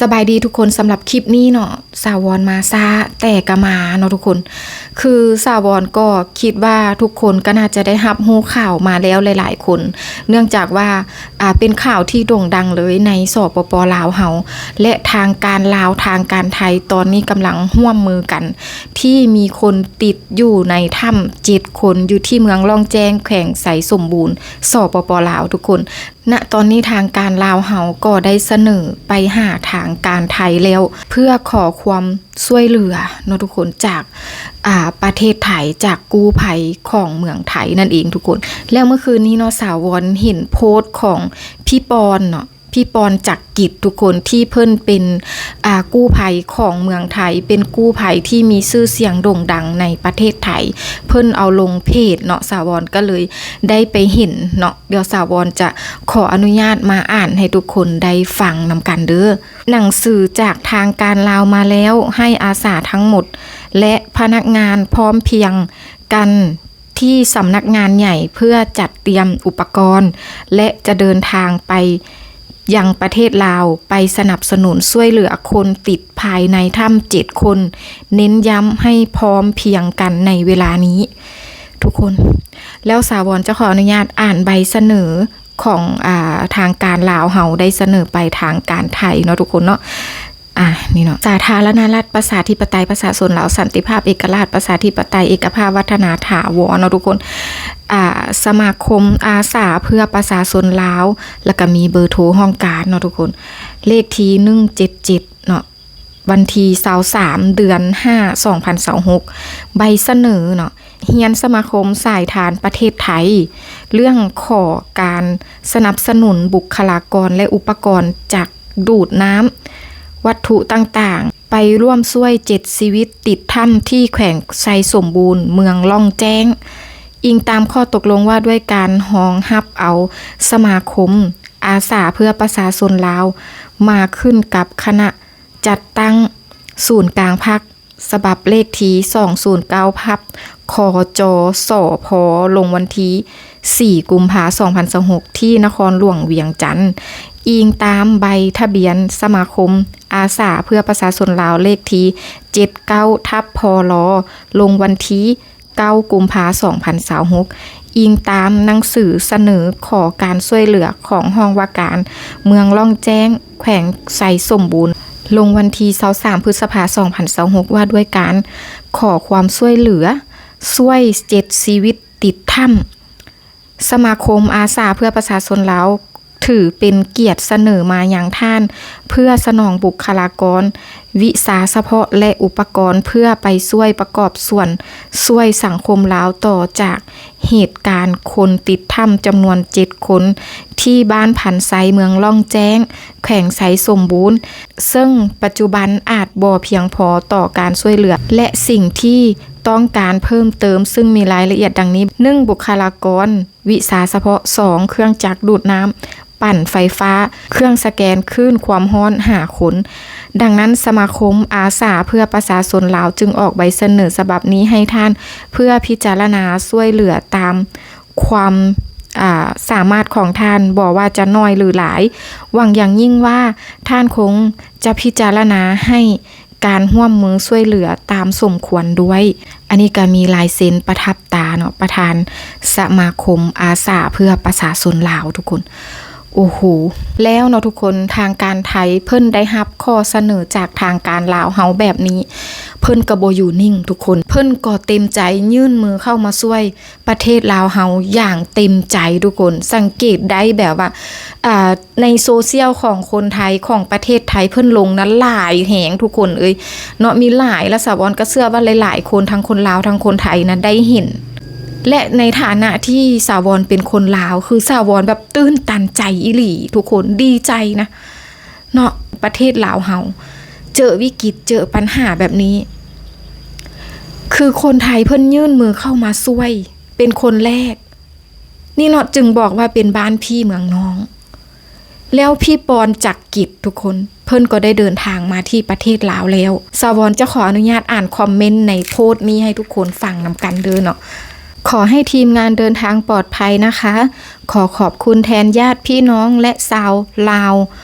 ສະບາຍດີທຸກຄົນ, ສຳລັບຄລິບນີ້ເນາະ ສາວອນມາຊ້າແຕ່ກະມາເນາະທຸກຄົນ. ຄືສາວອນກໍຄິດວ່າທຸກຄົນກໍໜ້າຈະໄດ້ຮັບຮູ້ຂ່າວມາແລ້ວຫຼາຍໆຄົນ, ເນື່ອງຈາກວ່າ ອ່າ ເປັນຂ່າວທີ່ໂດ່ງດັງເລີຍໃນ ສປປ ລາວເຮົາ ແລະ ທາງການລາວ ທາງການໄທ ຕອນນີ້ກຳລັງຮ່ວມມືກັນ ທີ່ມີຄົນຕິດຢູ່ໃນຖ້ຳເຈັດຄົນ ຢູ່ທີ່ເມືອງລ່ອງແຈ້ງ ແຂວງໄຊສົມບູນ ສປປ ລາວ ທຸກຄົນ. ນະຕອນນີ້ທາງການລາວເຮົາກໍໄດ້ສະເໜີໄປຫາທາງການໄທແລ້ວ ເພື່ອຂໍຄວາມຊ່ວຍເຫຼືອເນາະທຸກຄົນ ຈາກ ອ່າ ປະເທດໄທ ຈາກກູ້ໄພຂອງເມືອງໄທນັ້ນເອງທຸກຄົນ. ແລ້ວເມື່ອຄືນນີ້ເນາະ ສາວອນເຫັນໂພສຂອງພີ່ປອນເນາະ ພີ່ປອນ ຈັກກິດ ທຸກຄົນ ທີ່ເພິ່ນເປັນ ອ່າ ກູ້ໄພຂອງເມືອງໄທ ເປັນກູ້ໄພທີ່ມີຊື່ສຽງໂດ່ງດັງໃນປະເທດໄທ ເພິ່ນເອົາລົງເພຈເນາະ ສາວອນກໍເລີຍໄດ້ໄປເຫັນເນາະ. ດຽວສາວອນຈະຂໍອະນຸຍາດມາອ່ານໃຫ້ທຸກຄົນໄດ້ຟັງນຳກັນເດີ້. ໜັງສືຈາກທາງການລາວມາແລ້ວ ໃຫ້ອາສາທັງໝົດ ແລະ ພະນັກງານພ້ອມພຽງກັນ ທີ່ສຳນັກງານໃຫຍ່ເພື່ອຈັດຕຽມອຸປະກອນ ແລະ ຈະເດີນທາງໄປຍັງປະເທດລາວ ໄປສະໜັບສະໜູນຊ່ວຍເຫຼືອຄົນຕິດພາຍໃນຖ້ຳເຈັດຄົນ, ເນັ້ນຢ້ຳໃຫ້ພ້ອມພຽງກັນໃນເວລານີ້ ທຸກຄົນ. ແລ້ວສາວອນຈະຂໍອະນຸຍາດອ່ານໃບສະເໜີຂອງ ອ່າ ທາງການລາວເຮົາໄດ້ສະເໜີໄປທາງການໄທເນາະ ທຸກຄົນເນາະ. ອ່າ ນີ້ເນາະ ສາທາລະນະລັດ ປະຊາທິປະໄຕ ປະຊາຊົນລາວ ສັນຕິພາບ ເອກະລາດ ປະຊາທິປະໄຕ ເອກະພາບ ວັດທະນາຖາວອນເນາະ ທຸກຄົນ. ອ່າ ສະມາຄົມອາສາເພື່ອປະຊາຊົນລາວ ແລ້ວກະມີເບີໂທຫ້ອງການເນາະ ທຸກຄົນ ເລກທີໜຶ່ງເຈັດເຈັດເນາະ ວັນທີຊາວສາມ ເດືອນຫ້າ ສອງພັນຊາວຫົກ ໃບສະເໜີເນາະ ຮຽນສະມາຄົມສາຍທານປະເທດໄທ ເລື່ອງຂໍການສະໜັບສະໜູນບຸກຄະລາກອນ ແລະ ອຸປະກອນຈັກດູດນ້ຳ ວັດຖຸຕ່າງໆ ໄປຮ່ວມຊ່ວຍເຈັດຊີວິດຕິດຖ້ຳທີ່ແຂວງໄຊສົມບູນ ເມືອງລ່ອງແຈ້ງ. ອີງຕາມຂໍ້ຕົກລົງວ່າດ້ວຍການຮອງຮັບເອົາສະມາຄົມອາສາເພື່ອປະຊາຊົນລາວ ມາຂຶ້ນກັບຄະນະຈັດຕັ້ງສູນກາງພັກ ສະບັບເລກທີສອງສູນເກົ້າ ທັບ ຄຈ ສພ ລົງວັນທີສີ່ ກຸມພາ ສອງພັນຊາວຫົກ ທີ່ນະຄອນຫຼວງວຽງຈັນ. ອີງຕາມໃບທະບຽນສະມາຄົມອາສາເພື່ອປະຊາຊົນລາວ ເລກທີເຈັດເກົ້າ ທັບ ພລ ລົງວັນທີເກົ້າ ກຸມພາ ສອງພັນຊາວຫົກ. ອີງຕາມໜັງສືສະເໜີຂໍການຊ່ວຍເຫຼືອຂອງຫ້ອງວ່າການເມືອງລ່ອງແຈ້ງ ແຂວງໄຊສົມບູນ ລົງວັນທີຊາວສາມ ພຶດສະພາ ສອງພັນຊາວຫົກ ວ່າດ້ວຍການຂໍຄວາມຊ່ວຍເຫຼືອ ຊ່ວຍເຈັດຊີວິດຕິດຖ້ຳ. ສະມາຄົມອາສາເພື່ອປະຊາຊົນລາວ ຖືເປັນກຽດສະເໜີມາຍັງທ່ານ ເພື່ອສະໜອງບຸກຄະລາກອນ ວິຊາສະເພາະ ແລະ ອຸປະກອນ ເພື່ອໄປຊ່ວຍປະກອບສ່ວນຊ່ວຍສັງຄົມລາວ ຕໍ່ຈາກເຫດການຄົນຕິດຖ້ຳຈຳນວນເຈັດຄົນ ທີ່ບ້ານພັນໄຊ ເມືອງລ່ອງແຈ້ງ ແຂວງໄຊສົມບູນ ເຊິ່ງປັດຈຸບັນອາດບໍ່ພຽງພໍຕໍ່ການຊ່ວຍເຫຼືອ ແລະ ສິ່ງທີ່ຕ້ອງການເພີ່ມເຕີມ ຊຶ່ງມີລາຍລະອຽດດັ່ງນີ້: ໜຶ່ງ ບຸກຄະລາກອນ ວິຊາສະເພາະ, ສອງ ເຄື່ອງຈັກດູດນ້ຳ, ປັ່ນໄຟຟ້າ, ເຄື່ອງສະແກນຄື້ນຄວາມຮ້ອນ ຫ້າ ຄົນ. ດັ່ງນັ້ນ ສະມາຄົມອາສາເພື່ອປະຊາຊົນລາວ ຈຶ່ງອອກໃບສະເໜີສະບັບນີ້ໃຫ້ທ່ານ ເພື່ອພິຈາລະນາຊ່ວຍເຫຼືອຕາມຄວາມ ອ່າ ສາມາດຂອງທ່ານ, ບໍ່ວ່າຈະໜ້ອຍ ຫຼື ຫຼາຍ. ຫວັງຢ່າງຍິ່ງວ່າທ່ານຄົງຈະພິຈາລະນາໃຫ້ ການຮ່ວມມືຊ່ວຍເຫຼືອຕາມສົມຄວນດ້ວຍ. ອັນນີ້ກໍມີລາຍເຊັນປະທັບຕາເນາະ, ປະທານສະມາຄົມອາສາເພື່ອປະຊາຊົນລາວ ທຸກຄົນ. ໂອ້ໂຫ ແລ້ວເນາະທຸກຄົນ, ທາງການໄທເພິ່ນໄດ້ຮັບຂໍ້ສະເໜີຈາກທາງການລາວເຮົາແບບນີ້, ເພິ່ນກໍບໍ່ຢູ່ນິ່ງທຸກຄົນ, ເພິ່ນກໍເຕັມໃຈຍື່ນມືເຂົ້າມາຊ່ວຍ ປະເທດລາວເຮົາຢ່າງເຕັມໃຈທຸກຄົນ. ສັງເກດໄດ້ແບບວ່າ ອ່າ ໃນໂຊຊຽວຂອງຄົນໄທ ຂອງປະເທດໄທ ເພິ່ນລົງນັ້ນຫຼາຍແຮງທຸກຄົນເອີຍເນາະ, ມີຫຼາຍ ແລະ ສາວອນກໍເຊື່ອວ່າຫຼາຍໆຄົນ ທັງຄົນລາວ ທັງຄົນໄທນະ ໄດ້ເຫັນ. ແລະ ໃນຖານະທີ່ສາວອນເປັນຄົນລາວ ຄືສາວອນແບບຕື່ນຕັນໃຈອີ່ຫຼີທຸກຄົນ, ດີໃຈນະ ເນາະ. ປະເທດລາວເຮົາເຈີວິກິດ ເຈີປັນຫາແບບນີ້ ຄືຄົນໄທເພິ່ນຍື່ນມືເຂົ້າມາຊ່ວຍເປັນຄົນແລກ ນີ້ເນາະ, ຈຶ່ງບອກວ່າເປັນບ້ານພີ່ເມືອງນ້ອງ. ແລ້ວພີ່ປອນ ຈັກກິດ ທຸກຄົນ ເພິ່ນກໍໄດ້ເດີນທາງມາທີ່ປະເທດລາວແລ້ວ. ສາວອນຈະຂໍອະນຸຍາດອ່ານຄອມເມັນໃນໂພສນີ້ໃຫ້ທຸກຄົນຟັງນຳກັນເດີ້ເນາະ. ຂໍໃຫ້ທີມງານເດີນທາງປອດໄພນະຄະ. ຂໍຂອບຄຸນແທນຍາດພີ່ນ້ອງ ແລະ ຊາວລາວ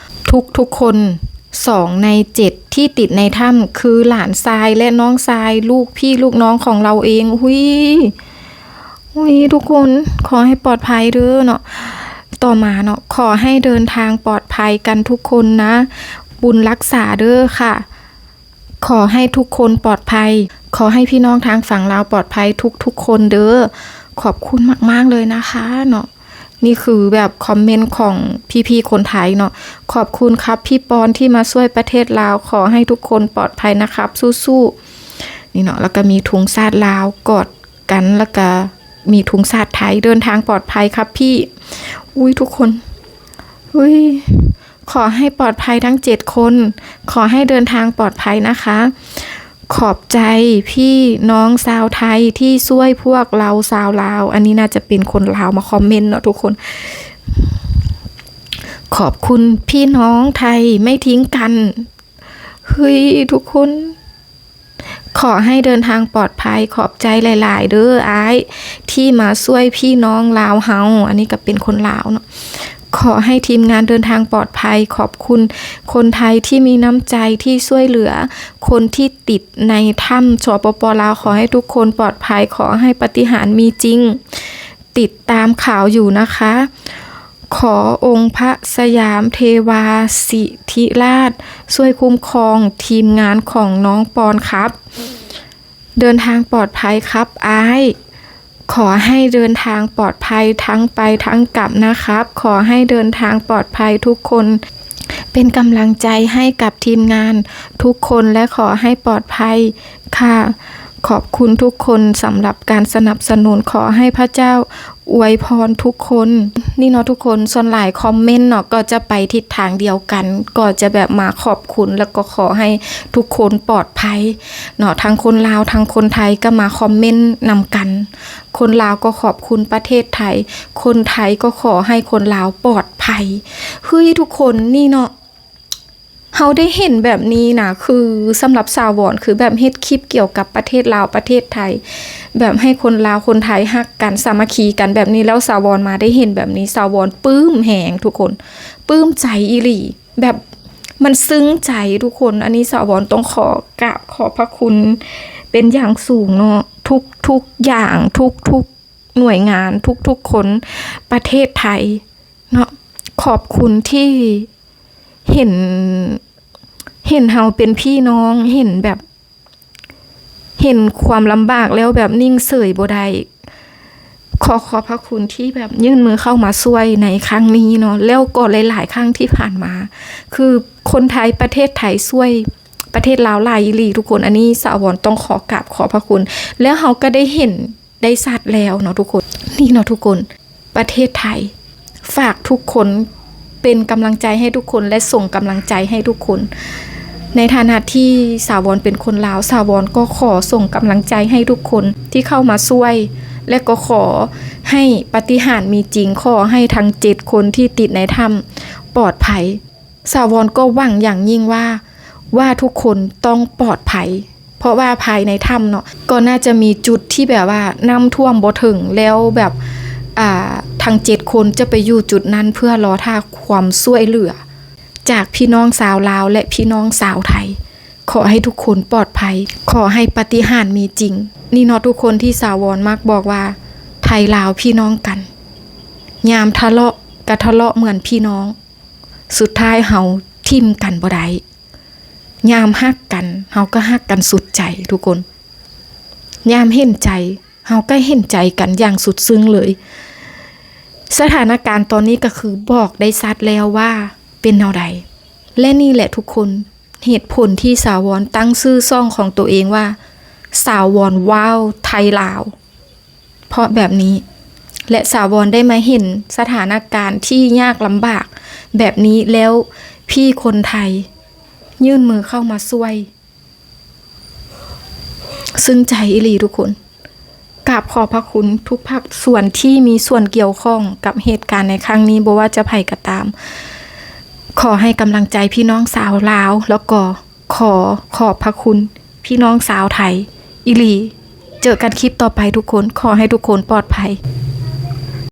ທຸກໆຄົນ ສອງໃນເຈັດທີ່ຕິດໃນຖ້ຳ ຄືຫຼານຊາຍ ແລະ ນ້ອງຊາຍ ລູກພີ່ລູກນ້ອງຂອງລາວເອງ. ອຸ້ຍ ອຸ້ຍ ທຸກຄົນ ຂໍໃຫ້ປອດໄພເດີເນາະ. ຕໍ່ມາເນາະ ຂໍໃຫ້ເດີນທາງປອດໄພກັນທຸກຄົນນະ ບຸນລັກສາເດີຄ່ະ. ຂໍໃຫ້ທຸກຄົນປອດໄພ. ຂໍໃຫ້ພີ່ນ້ອງທາງຝັ່ງລາວປອດໄພທຸກໆຄົນເດີ. ຂອບຄຸນມາກໆເລີຍນະຄະເນາະ. ນີ້ຄືແບບຄອມເມັນຂອງພີ່ໆຄົນໄທເນາະ. ຂອບຄຸນຄັບ ພີ່ປອນ ທີ່ມາຊ່ວຍປະເທດລາວ. ຂໍໃຫ້ທຸກຄົນປອດໄພນະຄັບ ສູ້ໆ. ນີ້ເນາະ ແລ້ວກໍມີທຸງຊາດລາວກອດກັນ ແລ້ວກໍມີທຸງຊາດໄທ. ເດີນທາງປອດໄພຄັບພີ່. ອຸ້ຍ ທຸກຄົນ ອຸ້ຍ ຂໍໃຫ້ປອດໄພທັງເຈັດຄົນ. ຂໍໃຫ້ເດີນທາງປອດໄພນະຄະ. ຂອບໃຈພີ່ນ້ອງຊາວໄທທີ່ຊ່ວຍພວກເຮົາຊາວລາວ. ອັນນີ້ໜ້າຈະເປັນຄົນລາວມາຄອມເມັນເນາະທຸກຄົນ. ຂອບຄຸນພີ່ນ້ອງໄທໄມ່ຖິ້ງກັນ. ເຮີ້ຍ ທຸກຄົນ ຂໍໃຫ້ເດີນທາງປອດໄພ. ຂອບໃຈຫຼາຍໆເດີອ້າຍ ທີ່ມາຊ່ວຍພີ່ນ້ອງລາວເຮົາ. ອັນນີ້ກໍເປັນຄົນລາວເນາະ. ຂໍໃຫ້ທີມງານເດີນທາງປອດໄພ. ຂອບຄຸນຄົນໄທທີ່ມີນ້ຳໃຈທີ່ຊ່ວຍເຫຼືອຄົນທີ່ຕິດໃນຖ້ຳ ສປປ ລາວ. ຂໍໃຫ້ທຸກຄົນປອດໄພ. ຂໍໃຫ້ປາຕິຫານມີຈິງ. ຕິດຕາມຂ່າວຢູ່ນະຄະ. ຂໍອົງພະສະຍາມເທວາສິທິລາດຊ່ວຍຄຸ້ມຄອງທີມງານຂອງນ້ອງປອນຄັບ. ເດີນທາງປອດໄພຄັບອ້າຍ. ຂໍໃຫ້ເດີນທາງປອດໄພທັງໄປທັງກັບນະຄັບ. ຂໍໃຫ້ເດີນທາງປອດໄພທຸກຄົນ. ເປັນກຳລັງໃຈໃຫ້ກັບທີມງານທຸກຄົນ ແລະ ຂໍໃຫ້ປອດໄພຄ່ະ. ຂອບຄຸນທຸກຄົນສຳລັບການສະໜັບສະໜູນ. ຂໍໃຫ້ພະເຈົ້າອວຍພອນທຸກຄົນ. ນີ້ເນາະທຸກຄົນ ສ່ວນຫຼາຍຄອມເມັນເນາະ ກໍຈະໄປທິດທາງດຽວກັນ ກໍຈະແບບມາຂອບຄຸນ ແລ້ວກໍຂໍໃຫ້ທຸກຄົນປອດໄພເນາະ. ທັງຄົນລາວ ທັງຄົນໄທກໍມາຄອມເມັນນຳກັນ. ຄົນລາວກໍຂອບຄຸນປະເທດໄທ, ຄົນໄທກໍຂໍໃຫ້ຄົນລາວປອດໄພ. ເຮີ້ຍ ທຸກຄົນ ນີ້ເນາະ ເຮົາໄດ້ເຫັນແບບນີ້ນະ ຄືສຳລັບສາວອນ ຄືແບບເຮັດຄລິບກ່ຽວກັບປະເທດລາວ ປະເທດໄທ ແບບໃຫ້ຄົນລາວຄົນໄທຮັກກັນ ສາມັກຄີກັນແບບນີ້ ແລ້ວສາວອນມາໄດ້ເຫັນແບບນີ້ ສາວອນປຶ້ມແຮງທຸກຄົນ ປຶ້ມໃຈອີ່ຫຼີ. ແບບມັນຊຶ້ງໃຈທຸກຄົນ. ອັນນີ້ສາວອນຕ້ອງຂໍກາບຂອບພະຄຸນເປັນຢ່າງສູງເນາະ ທຸກໆຢ່າງ ທຸກໆໜ່ວຍງານ ທຸກໆຄົນ ປະເທດໄທເນາະ. ຂອບຄຸນທີ່ເຫັນ ເຫັນເຮົາເປັນພີ່ນ້ອງ ເຫັນແບບ ເຫັນຄວາມລຳບາກແລ້ວແບບນິ່ງເສີຍບໍ່ໄດ້. ຂໍຂອບພະຄຸນທີ່ແບບຍື່ນມືເຂົ້າມາຊ່ວຍໃນຄັ້ງນີ້ເນາະ ແລ້ວກໍຫຼາຍໆຄັ້ງທີ່ຜ່ານມາ ຄືຄົນໄທ ປະເທດໄທຊ່ວຍປະເທດລາວຫຼາຍອີ່ຫຼີທຸກຄົນ. ອັນນີ້ສາວອນຕ້ອງຂໍກາບຂອບພະຄຸນ ແລ້ວເຮົາກໍໄດ້ເຫັນໄດ້ຊັດແລ້ວເນາະທຸກຄົນ. ນີ້ເນາະທຸກຄົນ ປະເທດໄທ ຝາກທຸກຄົນ ເປັນກຳລັງໃຈໃຫ້ທຸກຄົນ ແລະ ສົ່ງກຳລັງໃຈໃຫ້ທຸກຄົນ. ໃນຖານະທີ່ສາວອນເປັນຄົນລາວ ສາວອນກໍຂໍສົ່ງກຳລັງໃຈໃຫ້ທຸກຄົນທີ່ເຂົ້າມາຊ່ວຍ ແລະ ກໍຂໍໃຫ້ປາຕິຫານມີຈິງ, ຂໍໃຫ້ທັງເຈັດຄົນທີ່ຕິດໃນຖ້ຳປອດໄພ. ສາວອນກໍຫວັງຢ່າງຍິ່ງວ່າ ວ່າທຸກຄົນຕ້ອງປອດໄພ ເພາະວ່າພາຍໃນຖ້ຳເນາະ ກໍໜ້າຈະມີຈຸດທີ່ແບບວ່ານ້ຳຖ້ວມບໍ່ເຖິງ ແລ້ວແບບ ອ່າ ທັງເຈັດຄົນຈະໄປຢູ່ຈຸດນັ້ນເພື່ອລໍຖ້າຄວາມຊ່ວຍເຫຼືອຈາກພີ່ນ້ອງຊາວລາວ ແລະ ພີ່ນ້ອງຊາວໄທ. ຂໍໃຫ້ທຸກຄົນປອດໄພ, ຂໍໃຫ້ປາຕິຫານມີຈິງ. ນີ້ເນາະທຸກຄົນ ທີ່ສາວອນມັກບອກວ່າ ໄທລາວພີ່ນ້ອງກັນ, ຍາມທະເລາະກະທະເລາະເໝືອນພີ່ນ້ອງ, ສຸດທ້າຍເຮົາຖິ້ມກັນບໍ່ໄດ້. ຍາມຮັກກັນ ເຮົາກໍຮັກກັນສຸດໃຈທຸກຄົນ, ຍາມເຫັນໃຈ ເຮົາກໍເຫັນໃຈກັນຢ່າງສຸດຊຶ້ງເລີຍ. ສະຖານະການຕອນນີ້ກໍຄືບອກໄດ້ຊັດແລ້ວວ່າເປັນແນວໃດ. ແລະ ນີ້ແຫຼະທຸກຄົນ ເຫດຜົນທີ່ສາວອນຕັ້ງຊື່ຊ່ອງຂອງໂຕເອງວ່າ ສາວອນວ້າວໄທລາວ ເພາະແບບນີ້ ແລະ ສາວອນໄດ້ມາເຫັນສະຖານະການທີ່ຍາກລຳບາກແບບນີ້ແລ້ວ ພີ່ຄົນໄທຍື່ນມືເຂົ້າມາຊ່ວຍ. ຊຶ້ງໃຈອີ່ຫຼີທຸກຄົນ. ກາບຂອບພະຄຸນທຸກພາກສ່ວນທີ່ມີສ່ວນກ່ຽວຂ້ອງກັບເຫດການໃນຄັ້ງນີ້, ບໍ່ວ່າຈະໃຜກໍຕາມ. ຂໍໃຫ້ກຳລັງໃຈພີ່ນ້ອງຊາວລາວ ແລ້ວກໍ ຂໍຂອບພະຄຸນພີ່ນ້ອງຊາວໄທອີ່ຫຼີ. ເຈີກັນຄລິບຕໍ່ໄປທຸກຄົນ. ຂໍໃຫ້ທຸກຄົນປອດໄພ.